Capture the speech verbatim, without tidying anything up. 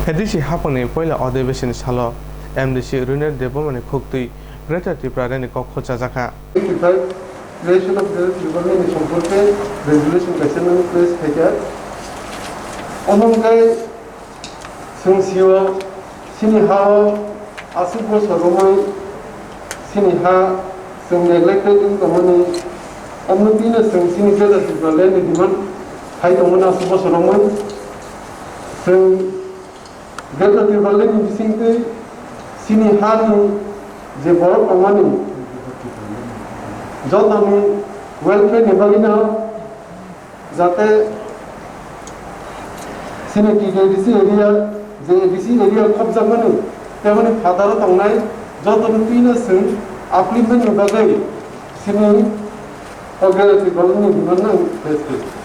A D C haphangni poila adhibeshon salo M D C Runer Debbarmani khuktwi Greater Tipralandni kok khuchajakha. Creation of the Tipraland ni somporke resolution kaisa nang pass khaikha. Omo wngkha chwng sio chini hao aswk bosor romwi chini ha chwng neglected wng tongmani, omo twi no chwng chini Greater Tipraland ni demand khai tongmani aswk bosor romwi chwng Greater Tipraland ni bisingtwi chini hani je borok tongmani jotoni welfare ni bagwino jate chini T T A D C area je A D C area khopjakmani teboni phataro tongnai jotoni twino chwng upliftment ni bagwi chini o Greater Tipraland ni demand no face khaio.